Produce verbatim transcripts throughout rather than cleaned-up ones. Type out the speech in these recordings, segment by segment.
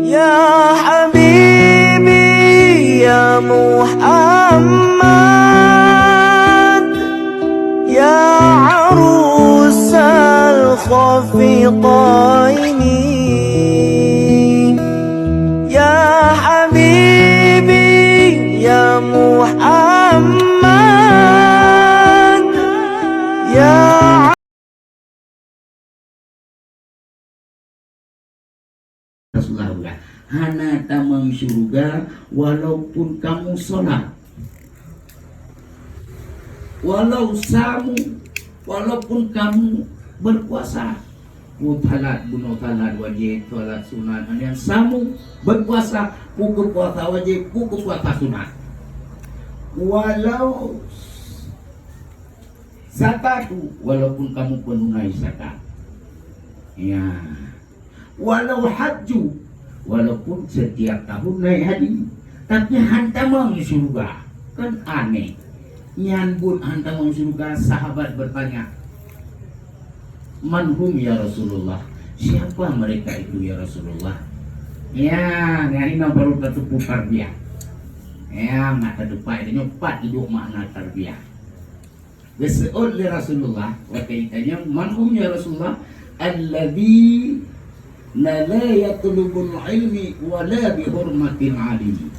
يا حبيبي يا محمد، يا عروس الخفقين، يا حبيبي يا محمد، يا Rasulullah, hana tamong syurga walaupun kamu sholat. Walau samu, walaupun kamu berpuasa. Ku salat, bunoe salat wajib, salat sunat, hana samu, berpuasa, ku puasa wajib, ku puasa sunat. Walau zakat, walaupun kamu penunai zakat. Ya. Walau haju, walaupun setiap tahun naik haji, tapi han tamong syurga. Kan aneh. Nyan buet han tamong syurga, sahabat bertanya, "Man hum ya Rasulullah?" Siapa mereka itu ya Rasulullah? Ya, nyan inoe baru tateupeue tarbiyah. Ya, mata depan itu nyoe pat iduek makna tarbiyah. Geuseuôt lé Rasulullah, watée itanyong, "Man hum ya Rasulullah?" "Alladzina la yatlubul ilmi wa la bihurmatil alim."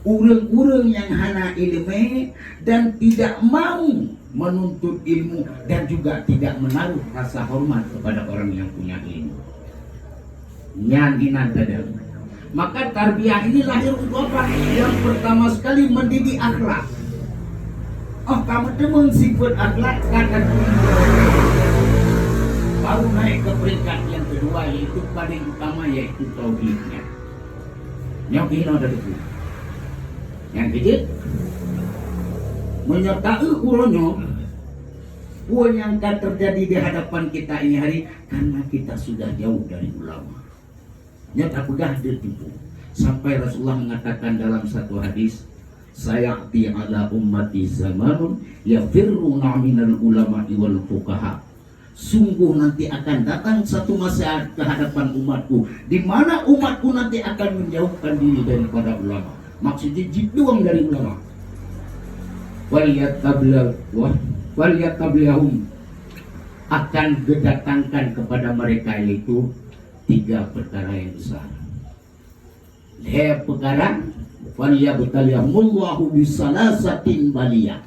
Ureuëng-ureuëng nyang hana iéleumé dan tidak mau menuntut ilmu dan juga tidak menaruh rasa hormat kepada orang yang punya ilmu. Nyan inan teudeung. Maka tarbiyah ini lahir untuk apa? Yang pertama sekali mendidik akhlak. Oh, kamu temuin sifat akhlak, kata Nabi. Baru naik ke peringkat yang kedua, yaitu paling utama, yaitu tauhidnya. Nyang inoe dari itu. Yang kejit, menyertai uronya, pun yang akan terjadi di hadapan kita ini hari, karena kita sudah jauh dari ulama. Nyoe tapeugah deuh tipu. Sampai Rasulullah mengatakan dalam satu hadis, "Sayati ala ummati zamanun yafirruna minal ulama'i wal fuqaha." Sungguh nanti akan datang satu masa ke hadapan umatku, di mana umatku nanti akan menjauhkan diri daripada ulama. Maksudnya, jidueng dari ulama. Wal yatabla-, wah, wal yatablahum, akan didatangkan kepada mereka yaitu tiga perkara yang besar. Lhée peukara, "Falyabtaliyahumullahu bisalasatin baliyah."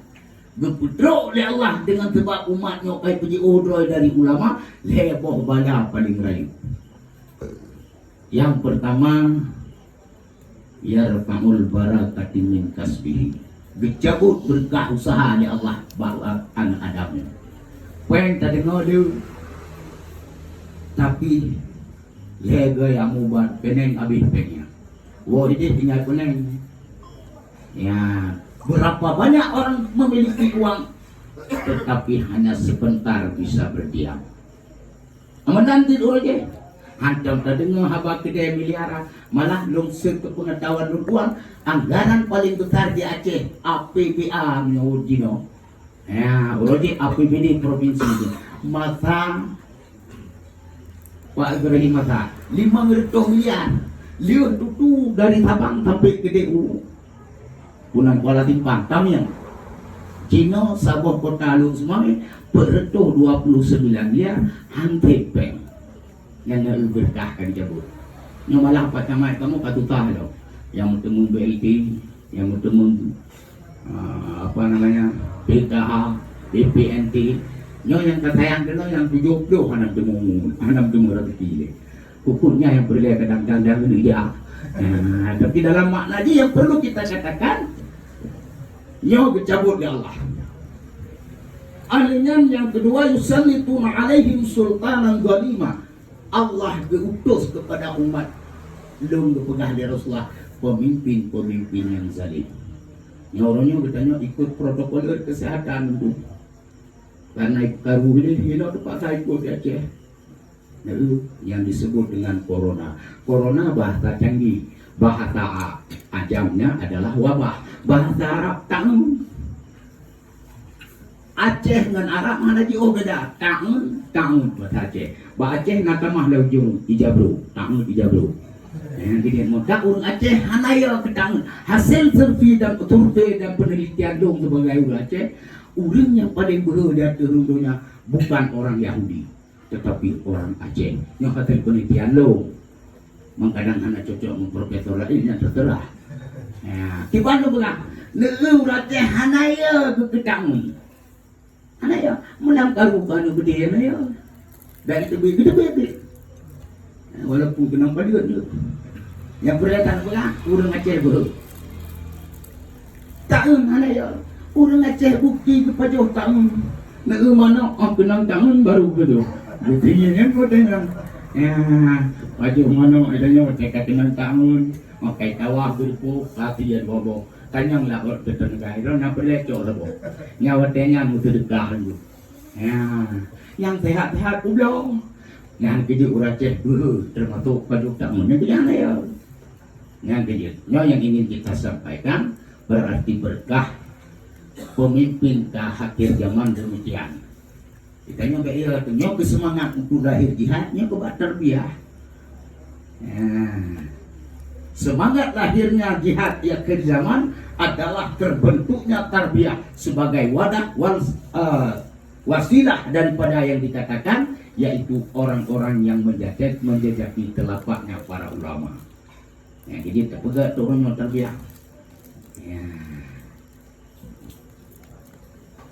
Geupeutrok lé Allah deungon sabab umat nyoe ka jiôh droe dari ulama, lhée boh bala paleng rayeuk. Yang pertama, "Yarfa'ul barakati min kasbihi." Geucabut beureukat usaha lé Allah bak aneuk Adam nyan. Péng tadeungoe deuh, tapi lhée goe amubat keunong habéh péng nyan. Woe idéh tinggai keunong. Ya, berapa banyak orang memiliki uang, tetapi hanya sebentar bisa berdiam. Meunan cit uroe jéh, hantom tadeungoe haba keudée miliaran, malah lôn seutôt keu peungeutahuan lôn tuan, anggaran paleng besar di Aceh, A P B A meunyoe jinoe. Ya, uroe jéh A P B D provinsi nyoe. Masa Pak Ibrahim masa, limong reutôh miliar. Lheueh tutu dari Sabang sampai keudéh u Punan Kuala Simpang, Tamiang. Jinoe saboh kota Lhokseumawe, peuet reutôh dua puluh sembilan miliar, han trép péng. Nyan na beureukat ka jicabut. Nyoe malah pat tamat kamoe ka tutah lom. Nyang meuteumé B L T, nyang meuteumé, ah, apa namanya, P K H, B P N T. Nyoe nyang ka sayang keunoe nyang tujoh ploh hana meuteumé, hana meuteumé raseuki lé. Huköm nyan nyang peureulée kadang-kadang deungon ija. Nah, tapi dalam makna jih yang perlu kita katakan, nyoe geucabut lé Allah. Ahli nyan yang kedua, "Yusallituna alaihim sultanan zalima." Allah geuutus kepada umat lôn geupeugah lé Rasulullah, pemimpin-pemimpin yang zalim. Nyoe uroe nyoe geutanyoe ikut protokol kesehatan tu. Karena karu ini, hilo teupaksa ikut di Aceh. Lalu yang disebut dengan corona. Corona bahasa canggih. Bahasa a-, ajamnya adalah wabah. Bahasa Arab taun. Aceh ngon Arab hana jiôh beda. Taun, taun bahasa Aceh. Bak Aceh na tamah lé ujong ija bro. Taun ija bro. Nyang keuneuk meukat ureuëng Aceh hana yo keu tangeun. Hasil survei dan, survei dan penelitian lôn sebagai ureuëng Aceh, ureuëng nyang paleng beuhe di ateueh rhueng donya bukan orang Yahudi, tetapi orang Aceh. Nyoe hasil penelitian lôn. Mangkadang hana cocok ngon profesor laén, nyan terserah. Ya, kiban lôn peugah, neueu ureuëng Aceh hana yo keu keu tangeun. Hana yo, meunan karu ka neubeudôh hana yo. Bèk geuteubiet, geuteubiet. Walaupun keunong padeuet jeuet. Nyang peureulee tapeugah, ureuëng Aceh beuhe. Tangeun hana yo. Ureuëng Aceh bukti geupajoh tangeun. Neueu manok, oh, keunong tangeun baru beudôh. Bukti nyan, nyan, nyan. Ya, pajoh manok, ada nyoe, teuka keunong tangeun. Makai tawah beureupoh, tapi ya bobo. Tanyong lah rot teuteunggah, droe na peureulée cok leuboh. Nyan watée nyan meuseudeukah laju. Ya, nyang sehat-sehat ubloe. Nyang keujeuet ureuëng Aceh beuhe, teumasok pajoh tangeun. Nyang keujeuet hana yo. Nyang keujeuet. Nyoe yang ingin kita sampaikan, berarti berkah pemimpin ka akhir zaman demikian. Geutanyoe bèk yo, nyoe keu seumangat untuk lahir jihad, nyoe keu bak tarbiyah. Nah, semangat lahirnya jihad di akhir zaman adalah terbentuknya tarbiyah sebagai wadah wal, eh, wasilah daripada yang dikatakan, yaitu orang-orang yang menjajak-, menjejaki telapaknya para ulama. Ya, jadi tapeugah tu ureuëng nyoe tarbiyah. Ya.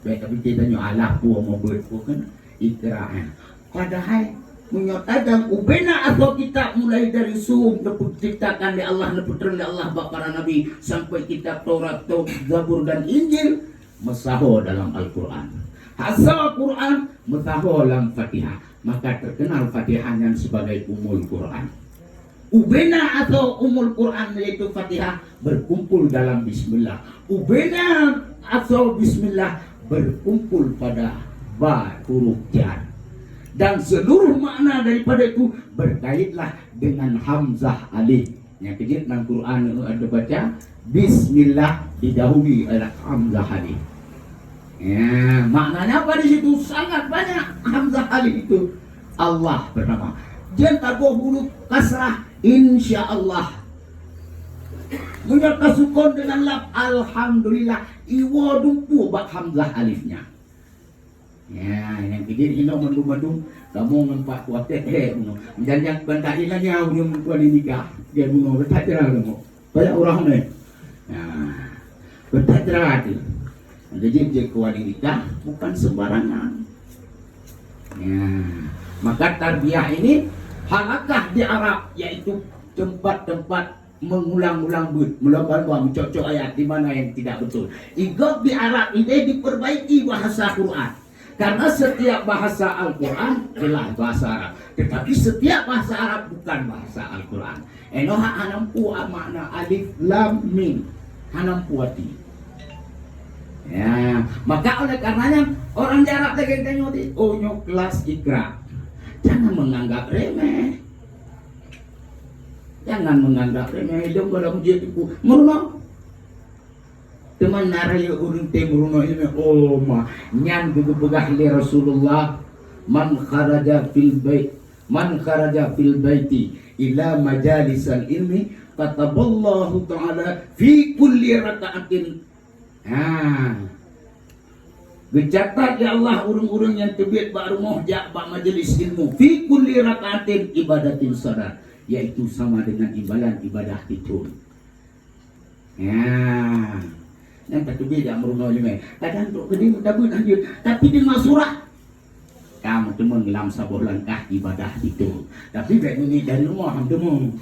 Baik, tapi kita nyoe alah pue meubuet pue kan ikra, ya. Padahai meunyoe tajam ubena asoe kitab mulai dari suhuf neupenciptakan lé Allah, neupeutreun lé Allah bak para nabi sampai kitab Taurat, Tau-, Zabur dan Injil, meusaho dalam Al-Quran. Hasa Quran meusaho lam Fatihah, maka terkenal Fatihah nyan sebagai Ummul Quran. Ubena asoe Ummul Quran yaitu Fatihah berkumpul dalam bismillah. Ubena asoe bismillah berkumpul pada ba huruf jar. Dan seluruh makna daripada itu berkaitlah dengan hamzah alif. Nyang keujeuet lam Quran, eh, ada baca, bismillah didahului oleh hamzah alif. Ya, maknanya apa di situ? Sangat banyak hamzah alif itu. Allah pertama. Dia tagoh huruf kasrah, insya Allah. Meunyoe tasukon dengan lam, alhamdulillah. Iwoe dumpeue bak hamzah alifnya. Ya, nyang keujeuet hinoe mandum-mandum, kamoe ngon Pak Kuatet, eh, bunoe. Dan nyang ban tahi lagèe ureueng meukuali nikah, dia bunoe, beuthat cara kamoe. Banyak ureueng ni. Ya. Beuthat cara tu. Jadi, dia kuali nikah bukan sembarangan. Ya. Maka tarbiyah ini halakah di Arab, yaitu tempat-tempat mengulang-ulang beuet, meulang-ulang meucok-cok ayat di mana yang tidak betul. Igob di Arab ini diperbaiki bahasa Quran. Karena setiap bahasa Al-Quran jelas bahasa Arab. Tetapi setiap bahasa Arab bukan bahasa Al-Quran. Enoh hana mampu makna alif lam mim. Hana mampu arti. Ya, maka oleh karenanya orang di Arab lagi tengok di, oh, nyoe kelas ikra. Jangan menganggap remeh. Jangan menganggap remeh, dong dalam ujian itu. Meurunoe. Teuma na rayeuk ureueng teuh meurunoe ilmu, oh ma, nyan geupeugah lé Rasulullah, "Man kharaja fil bait, man kharaja fil baiti ila majalisal ilmi, kataballahu ta'ala fi kulli raka'atin." Ha. Geucatat lé Allah ureueng-ureueng nyang teubiet bak rumoh jak bak majelis ilmu, fi kulli raka'atin ibadatin sadar, yaitu sama dengan imbalan ibadah tiep thon. Ya. Nyan tateubiet jak meurunoe limai. Kadang trok keudeh meutabeuet hanjeuet, tapi deungoe surah. Ka meuteumèe lam saboh langkah ibadah tiep thon. Tapi bèk ngieng dari rumoh han meuteumèe.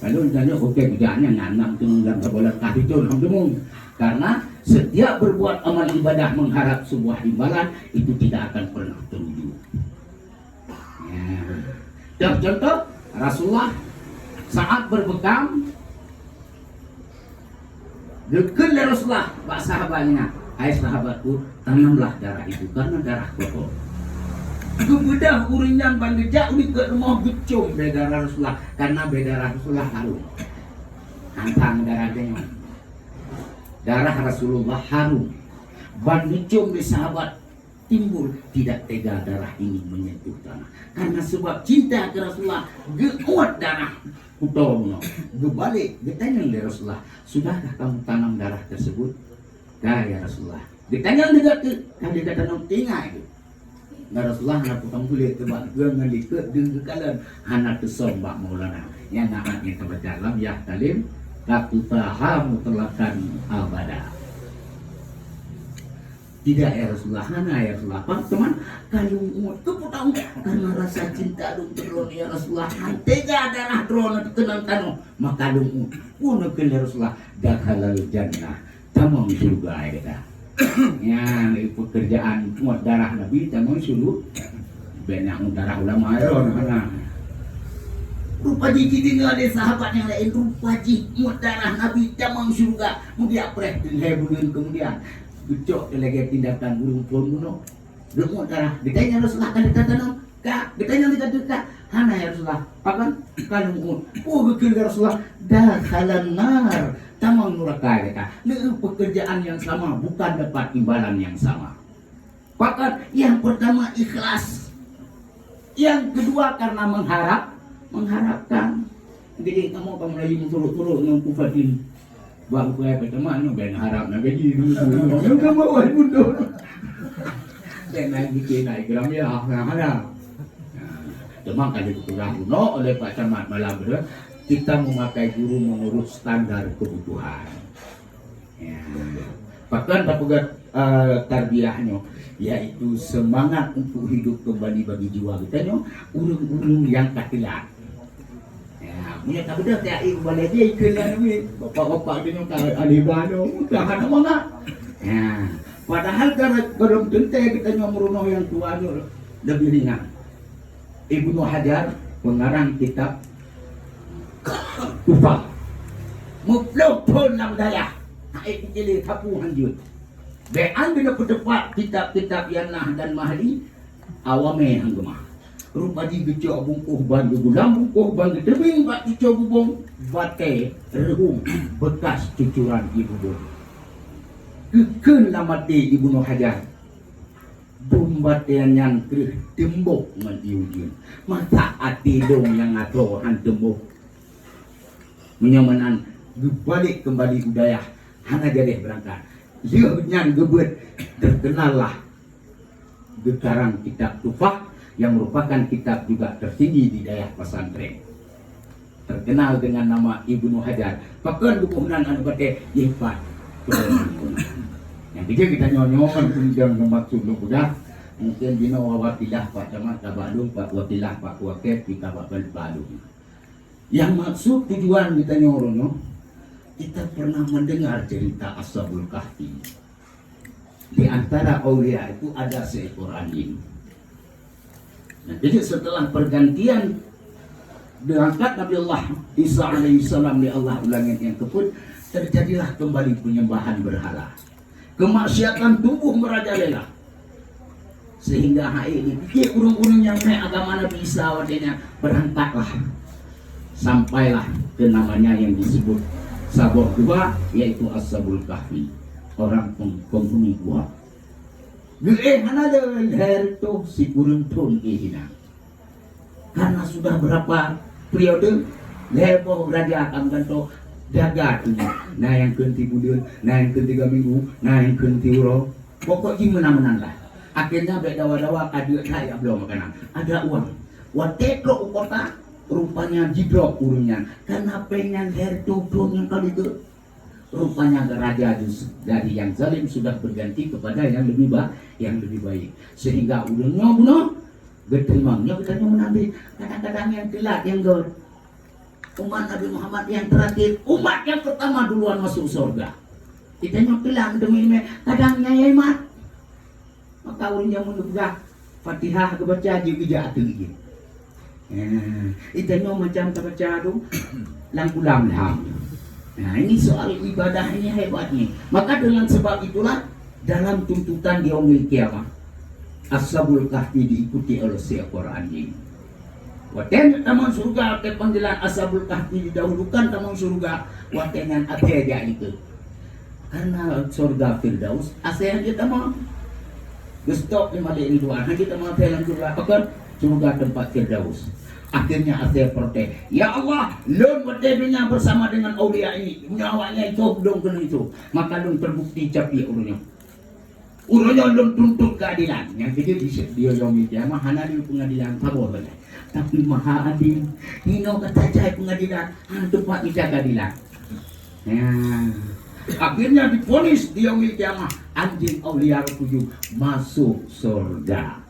Lalu ditanya, okey, bujang nyan na meuteumèe lam saboh langkah tiep thon han meuteumèe. Karena setiap berbuat amal ibadah mengharap sebuah imbalan, itu tidak akan pernah terwujud. Ya. Dah contoh, Rasulullah saat berbekam, geukheun lé Rasulullah bak sahabat nyan, "Hai sahabatku, tanamlah darah itu karena darah kotor." Geubeudôh ureueng nyan ban geujak u likot rumoh geucôm bèe darah Rasulullah, karena bèe darah Rasulullah harum. Hantang darah deungon. Darah Rasulullah harum. Ban geucôm lé sahabat timbul tidak tega darah ini menyentuh tanah. Karena sebab cinta ke Rasulullah, geuuet darah kuto bunoe. Geubalek, geutanyong lé Rasulullah, "Sudahkah kamu tanam darah tersebut?" "Ka, ya Rasulullah." Geutanyong juga ke, ka lheueh geutanam, ingat ke? Nah, Rasulullah hana potong kulét, sebab geuh ngon likot deuh geukalon, hana teusöm bak Maulana. Nyang na ayat nyang teubaca, "Lam yahtalim, qata'aha mutlaqan abada." "Tidak, ya Rasulullah, hana, ya Rasulullah." Apa teuma? "Ka lôn uet." Keupeue tahu? "Karena rasa cinta lôn keu droeneuh, ya Rasulullah. Han tega darah droeneuh teukeunong tanoh, maka lôn uet." Peue neukheun lé Rasulullah? "Dakhalal jannah." Tamong syeuruga, ya kata. Nyan, pekerjaan muet darah Nabi tamong syeuruga. Bèk na muet darah ulama, ya, hana. Rupa jih jideungoe lé sahabat nyang laén, rupa jih muet darah Nabi tamong syeuruga. Mudiak preh, lhèe buleuen kemudian, geucok lagèe tindakan ureueng phôn bunoe. Geuh muet darah. Geutanyong Rasulullah, "Ka tatanom?" "Ka." Geutanyong lé, "Ka?" "Hana, ya Rasulullah." "Pakon?" "Ka lôn uet." Oh, geukheun lé Rasulullah, "Dakhalan nar." Tamong nuraka, kata. Lé pekerjaan yang sama, bukan dapat imbalan yang sama. Pakon? Yang pertama ikhlas. Yang kedua karena mengharap, mengharapkan. Jadi kamu, kamu lagi meusurot-surot ngon Ku Fadil. Bak bukai pertama nyoe ben harap na gaji dulu. Nyoe kan bawa mundur. Dan naik bikin naik gram ya, nah, hana. Nah, cuma kalau dikurang guna oleh Pak Camat malam tu, kita memakai guru menurut standar kebutuhan. Ya. Bahkan tapeugah, eh, tarbiyah nyoe, yaitu semangat untuk hidup kembali bagi jiwa kita nyoe, ureueng-ureueng yang ka teulat. Ya, meunyoe tabeudôh tiep ié ubak lagèe ikheun lagèe nyoe, bapak-bapak geutanyoe ka alèh ba nyoe, mudah hana mangat. Ya, padahal ka gohlom teuntèe geutanyoe meurunoh nyang tuha nyoe leubeh ringan. Ibnu Hajar, pengarang kitab Tuhfah, meuploh thon lam dayah, hai keucilé sapeue hanjeuet. Bèk an geuneuk peuteupat kitab-kitab Yanah dan Mahli, awamé han geumah. Rupa jih geucok bungkôh ban geugulam, bungkôh ban geuteubieng bak cucoe bubông, batèe reuhôm beukas cucuran ié bubông. Geukheun lam até Ibnu Hajar, "Bom batèe nyan kreueh teumbôk ngon ié ujeuen. Masa até lôn nyang asoe han teumbôk?" Meunyoe meunan, geubalek keumbali u dayah, hana jadeh beurangkat. Lheueh nyan geubeuet, teukeunal lah geukarang kitab Tuhfah, yang merupakan kitab juga tertinggi di dayah pesantren. Terkenal dengan nama Ibnu Hajar. Pakon geuboh nan aneuk batèe? Jipat. Nyang keujeuet geutanyoe nyoe kan peunjang maksud lôn peugah. Mungkin jinoe watilah Pak Camat ka bak lôn, Pak Watilah, Pak Wakil, kita bak balum. Yang maksud tujuan geutanyoe uroe nyoe, kita pernah mendengar cerita Ashabul Kahfi. Di antara aulia itu ada seekor anjing. Nah, jadi setelah pergantian diangkat Nabi Allah Isa alaihissalam oleh Allah u langèt nyang keupeuet, terjadilah kembali penyembahan berhala. Kemaksiatan tumbuh merajalela. Sehingga hai dipike ureueng-ureueng nyang meu'en agama Nabi Isa watèe nyan, berangkatlah. Sampailah ke namanya yang disebut saboh gua, yaitu Ashabul Kahfi, orang peng-, penghuni gua. Geuéh hana lé lhèe reutôh sikureueng thon geuéh inan. Karena sudah berapa periode, lhèe boh raja ka meugantoe, jaga teuma. Na nyang kheun sibuleuen, na nyang kheun tiga minggu, na nyang kheun siuroe. Pokok jih meunan-meunan lah. Akhirnya bèk dawa-dawa ka jeuet that jak bloe makanan. Ada uang. Watèe trok u kota, rupanya jidrop ureueng nyan. Karena péng nyan lhèe reutôh thon nyang ka lheueh. Rupanya raja jus-, dari yang zalim sudah berganti kepada yang lebih ba-, yang lebih baik. Sehingga ureueng nyoe bunoe geuteurimong. Nyoe geutanyoe meunan, kadang-kadang nyang teulat nyang göt. Umat Nabi Muhammad yang terakhir, umat yang pertama duluan masuk surga. Geutanyoe teulat meuteumé, kadang nyang iman. Maka ureueng jameun geupeugah, Fatihah geubaca jih geujak ateueh jih. Eh, geutanyoe macam tabaca tu, lam kulam lam. Nah, ini soal ibadah ini hebat ni. Maka dengan sebab itulah, dalam tuntutan di Yaumil Qiyamah, Ashabul Kahfi diikuti oleh seekor anjing. Watèe tamong syeuruga, watèe panggilan Ashabul Kahfi didahulukan tamong syeuruga, watèe nyan asèe jak likot. Karena syeuruga Firdaus, asèe han jeuet tamong. Geustop lé Malik Ridwan, hana jitamong asèe lam syeuruga, pakon? Syeuruga teumpat Firdaus. Akhirnya asèe protes, "Ya Allah, lôn watèe donya bersama dengan aulia ini, nyoe awaknyan itôp lôn keuneuk itôp, maka lôn terbukti capiek uroe nyoe. Uroe nyoe lôn tuntut keuadilan." Nyang keujeuet di, di yaumil qiyamah hana ade peungadilan saboh sagai. Tapi Maha Adil, inoe ka tajak peungadilan, hana teumpat mita keuadilan. Ya. Akhirnya divonis di yaumil qiyamah, anjeun aulia tujoh masuk syeuruga.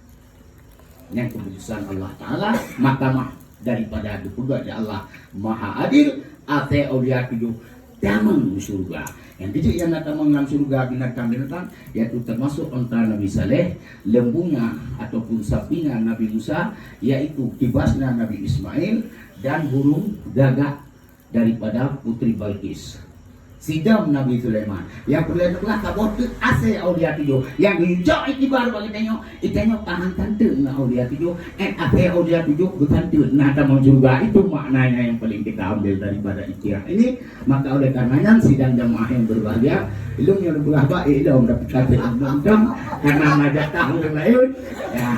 Nyan keuputusan Allah Taala, mahkamah daripada geupeugah lé Allah Maha Adil, asèe aulia tujoh tamong syeuruga. Nyang keujeuet nyang na tamong lam syeuruga binatang-binatang, yaitu termasuk onta Nabi Saleh, lembunya ataupun sapinya Nabi Musa, yaitu kibasnya Nabi Ismail, dan burung gagak daripada Putri Balqis. Sidom Nabi Sulaiman. Nyang peureulèe neupeugah saboh teuk asèe aulia tujoh. Nyang geuyue cok iktibar bak geutanyoe, geutanyoe tahan santeuk ngon aulia tujoh. Eh, asèe aulia tujoh geusanteuk na tamong syeuruga. Itu maknanya yang paling kita ambil daripada ikrah ini. Maka oleh karena nyan, sidang jamaah yang berbahagia, ilôn nyang neupeugah bak ilôn, tapi kata ilôn dong, karena na jatah ureueng laén. Ya.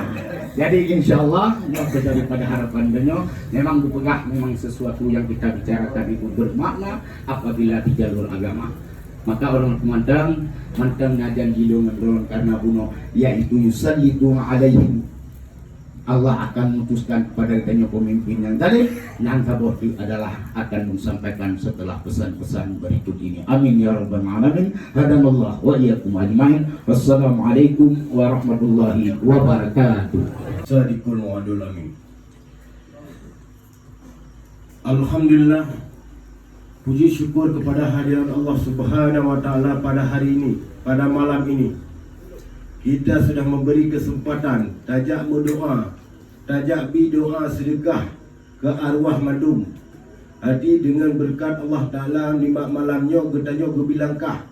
Jadi insya Allah, nyoe daripada harapan geutanyoe, memang geupeugah memang sesuatu yang kita bicarakan itu bermakna apabila di jalur agama. Maka ureueng mantong, mantong na janji lôn ngon droeneuh karena bunoe, yaitu yusallitu alaihim. Allah akan mutuskan kepada geutanyoe pemimpin yang zalim, nyang saboh teuk adalah akan menyampaikan setelah pesan-pesan berikut ini. Amin ya rabbal alamin. Hadanallah wa iyyakum ajmain. Wassalamualaikum warahmatullahi wabarakatuh. Sadiqul wa'dul amin. Alhamdulillah, puji syukur kepada hadirat Allah Subhanahu wa Taala pada hari ini, pada malam ini. Kita sudah memberi kesempatan tajak berdoa, tajak bi doa sedekah ke arwah mandum. Jadi dengan berkat Allah Taala, nibak malam nyoe geutanyoe geubi langkah.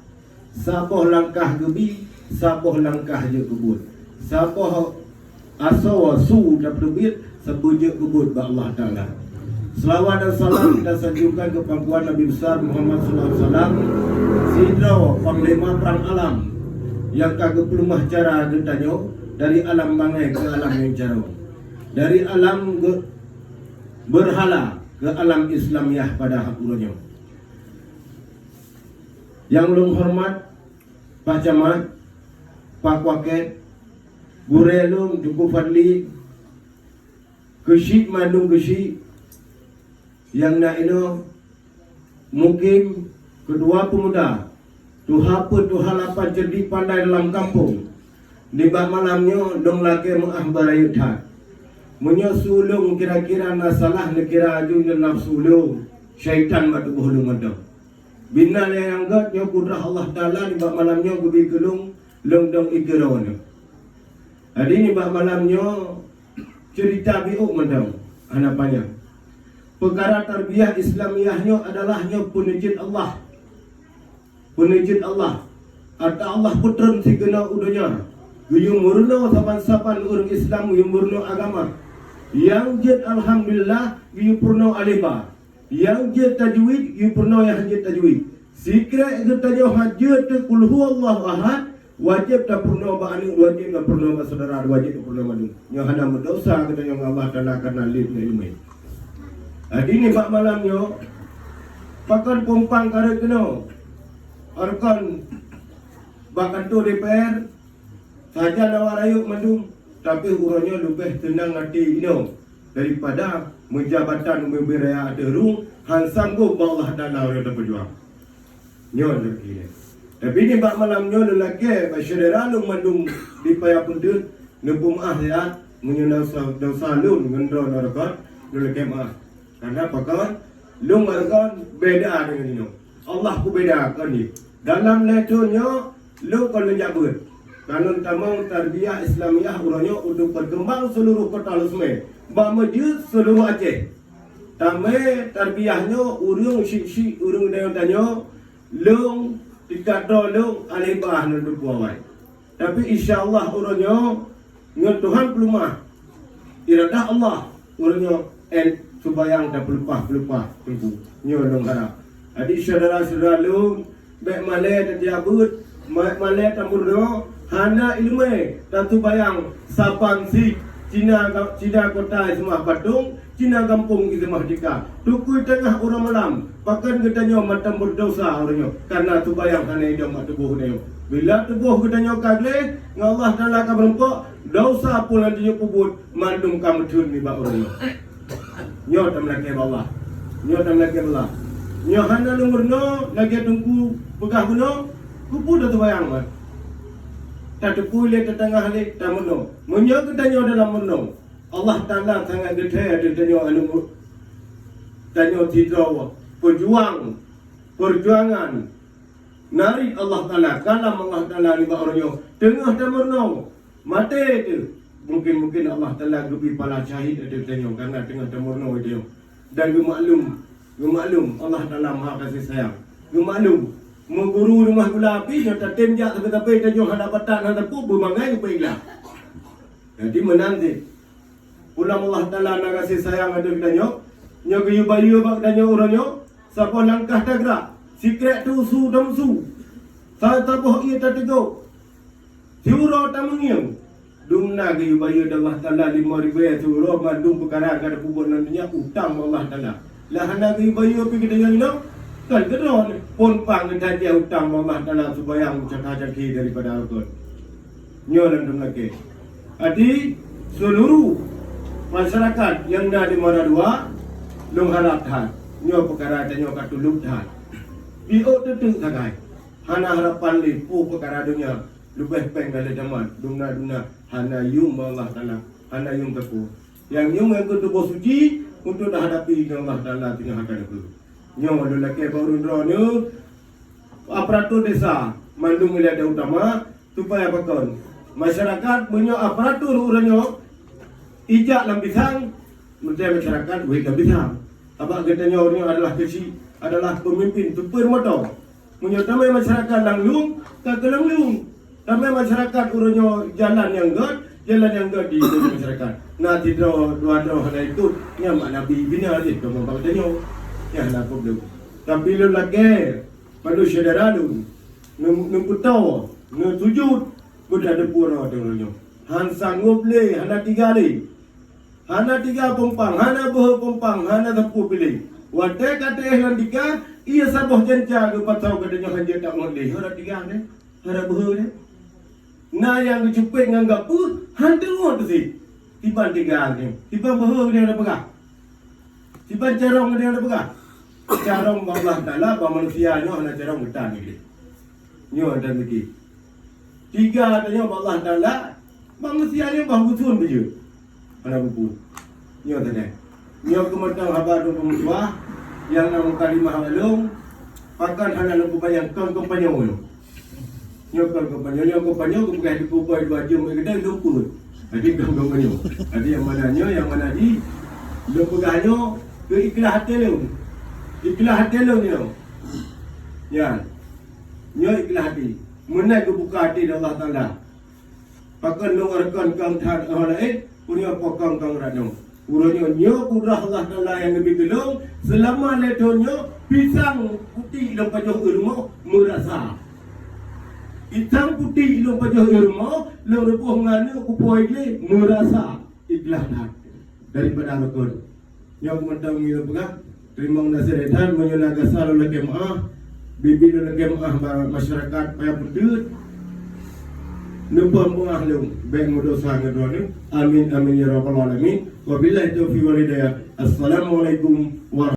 Saboh langkah geubi, saboh langkah jeuet geubuet. Saboh asoe su tapeuteubiet, saboh jeuet geubuet bak Allah Taala. Selawat dan salam kita sanjungkan keu pangkuan Nabi Besar Muhammad sallallahu alaihi wasallam, sidroe panglima prang alam nyang ka geupeuleumah cara geutanyoe dari alam bangai keu alam nyang jaroe, dari alam ge-, berhala keu alam Islamiah pada uroe nyoe. Nyang lôn horeumat, Pak Camat, Pak Wakét, gurèe lôn Teungku Fadli, keuchik mandum keuchik nyang na inoe, mukim, keudua peumuda, tuha peuet tuha lapan, cerdik pandai dalam kampung. Nibak malam nyoe lôn lakèe meu'ah beurayeuk that. Meunyoe su lôn kira-kira na salah, neukira aju ngon nafsu lôn, syaitan bak tuboh lôn mantong. Bina lé nyang gèt nyoe kudrah Allah Taala nibak malam nyoe geubi keu lôn, lôn dong ikeue droeneuh. Jadi nibak malam nyoe ceurita biôk mantong, hana panyang. Peukara tarbiyah Islamiah nyoe adalah nyoe peuneujeuet Allah. Peuneujeuet Allah. Ata Allah peutreun sigoe u donya. Geuyue meurunoe saban-saban ureueng Islam, geuyue meurunoe agama. Nyang jeuet alhamdulillah, geuyue peurunoe aléba. Nyang jeuet tajwid, geuyue peurunoe nyang jeuet tajwid. Sikrek geutanyoe han jeuet teuk Qul Huwallahu Ahad, wajéb tapeurunoe bak aneuk, wajéb tapeurunoe bak syedara, wajéb tapeurunoe bak aneuk. Nyoe hana meudosa geutanyoe ngon Allah Taala kareuna lé ngon ileumèe. Jadi nibak malam nyoe, pakon pumpang ka rhot keunoe, pakon bak kantô D P R, sajan awak rayeuk mandum, tapi uroe nyoe leubeh teunang até inoe daripada meujabatan ubé-ubé raya ateueh rueng, han sanggôp bak Allah Taala uroe tapeujuang. Nyoe lagèe nyan. Tapi nibak malam nyoe lôn lakèe bak syedara lôn mandum di Payapeunteut, neupeumeu'ah siat, meunyoe na sa-, desya lôn ngon droeneuh rukon, lôn lakèe meu'ah. Karena pakon? Lôn ngon rukon beda deungon inoe. Allah peubeda kon jih. Dalam lhèe thôn nyoe, lôn kon lôn jak beuet. Ka lôn tamong tarbiyah Islamiah uroe nyoe untuk peukeumbang seuluruh kota Lhokseumawe, bak meujeuet seuluruh Aceh. Tamè tarbiyah nyoe ureueng syiek-syiek, ureueng tanyoe-tanyoe, lôn, tingkat droe lôn, aléh bah lôn teupeu awai. Tapi insya Allah uroe nyoe ngon Tuhan peuleumah, iradah Allah, uroe nyoe èn sumbayang tapeuleupah-peuleupah teungku. Nyoe lôn harap. Jadi syedara-syedara lôn, bèk malèe tajak beuet, ma-, malèe tameurunoe, Hana ileumé tatubayang saban sit, Cina, Cina kota iseumah patong, Cina gampông iseumah tika. Tukui teungoh uroe malam, pakon geutanyoe mantong beudesya uroe nyoe, kareuna tubayang hana idong bak tuboh geutanyoe. Bila tuboh geutanyoe ka gleh, ngon Allah Taala ka meurumpok, desya peue nyang tanyoe peubuet, mandum ka meutheun nibak uroe nyoe. Nyoe tameulakée bak Allah. Nyoe tameulakée bak Allah. Nyoe hana lôn meurunoe lagée Teungku peugah bunoe, keupeue tatubayang mat. Tateupeue lé, tateungoh lé, tameurunoe. Meunyoe geutanyoe dalam meurunoe, Allah Taala sangat geuthée ateueh tanyoe aneuk tanyoe sidroe peujuang, peujuangan narit Allah Taala, kalam Allah Taala nibak uroe nyoe. Teungoh tameurunoe, maté teuh, mungken-mungken Allah Taala geubri pala syahid ateueh tanyoe, kareuna teungoh tameurunoe tanyoe. Dan geumaklum, geumaklum Allah Taala maha kasih sayang. Geumaklum, meuguru rumoh gula api nyoe tatem jak sabe-sabe tanyoe hana batat, hana peuet, beumangai geupeuikhlas. Jadi meunan cit. Pulang Allah Taala na kasih sayang ateueh geutanyoe, nyoe geuyue bayeue bak geutanyoe uroe nyoe, saboh langkah tagrak, sikrek teusu tameusu, sa-, saboh ié tateugok, siuroe tameungieng. Dumna geuyue bayeue di Allah Taala lima ribée siuroe mandum peukara ka tapeubuet lam donya utang bak Allah Taala. Lah hana geuyue bayeue pih geutanyoe inong, kan keudroe pon pang geutanyoe utang bak Allah Taala subayang caka-caki daripada rukon. Nyoe lôn dum lakée. Jadi, seuluruh masyarakat nyang na di Muara Dua, lôn harab that. Nyoe peukara tanyoe ka tuleueb that. Piôh teuteuek sagai. Hana harapan lé peue peukara donya, leubeh péng ka lheueh tamat, dum na, dum na, hana yuem bak Allah Taala, hana yuem teupeu. Nyang yuem ngon tuboh suci untuk tahadapi ngon Allah Taala teungoh akan teupeu. Nyoe lôn lakée bak ureuëng droeneuh, aparatur desa, mandum wilayah utama, supaya pakon. Masyarakat, meunyoe aparatur uroe nyoe ijak lam pisang, meuntée masyarakat wék lam pisang. Sabab geutanyoe uroe nyoe adalah keuci, adalah peumimpin, supir moto. Meunyoe tamé masyarakat lam lueng, ka keu lam lueng. Tamé masyarakat uroe nyoe jalan nyang gét, jalan nyang gét di masyarakat. Na sidroe dua droe hana ikot, nyan mak Nabi bina jih keu bak geutanyoe. Nyan hana peue. Tapi lôn lakée, Padub syedara lôn, neu-, neupeutoe, neusujut, beutateupeue droe teuh uroe nyoe. Han sanggob lé, hana tiga lé. Hana tiga pompang, hana beuhe pompang, hana teupeu piléh. Watée ka teuéh lam tiga, ié saboh janca geupasoe geutanyoe hanjeuet taungot lé. Hana tiga deh, hana beuhe deh. Na nyang geucupet ngon gapeue, han teungot sit. Tiban tiga nyoe, tiban beuhe nyoe na peugah. Tiban carông nyoe na peugah. Carông bak Allah Taala, bak manusia nyoe hana carông geutan nyoe. Nyoe dan meuti. Tiga tanyoe bak Allah Taala, bak manusia nyoe bah geuthon beujeuet. Hana bubu. Nyoe teuh. Nyoe keumeutang haba dum peumeutuah, nyang na meukalimah bak lôn, pakon hana lôn peubayang kon kompanyong nyoe. Nyoe kon kompanyong, nyoe kompanyong geupeugah di kubah dua jeuem, eh, keudeh lôn peuet. Jadi kon kompanyong. Jadi nyang mana nyoe, nyang mana di, lôn peugah nyoe keu ikhlaih até lôn. Ikhlaih até lôn nyoe. Nyan. Nyoe ikhlaih até. Meunan geubuka até lé Allah Taala. Pakon lôn reukon kong that, eh, laén, uroe nyoe pakon kong ranoe. Uroe nyoe, nyoe kudrah Allah Taala nyang geubri keu lôn, seulama lhée thon nyoe, pisang putéh lôn pajoh u rumoh, meurasa. Pisang putéh lôn pajoh u rumoh, lôn reuboh ngon aneuk kupoh glé, meurasa. Ikhlaih that. Daripada rukon. Nyoe mantong nyoe peugah, teurimong naseuhat that, meunyoe na gasa lôn lakée meuáh, bibi lôn lakée meuáh bak masyarakat payah peuteut. Neupeuampôn lôn, bék meudesya ngon droeneuh. Amin, amin, ya rabbal alamin. Wabillahi taufiq wal hidayah. Assalamualaikum warahmatullahi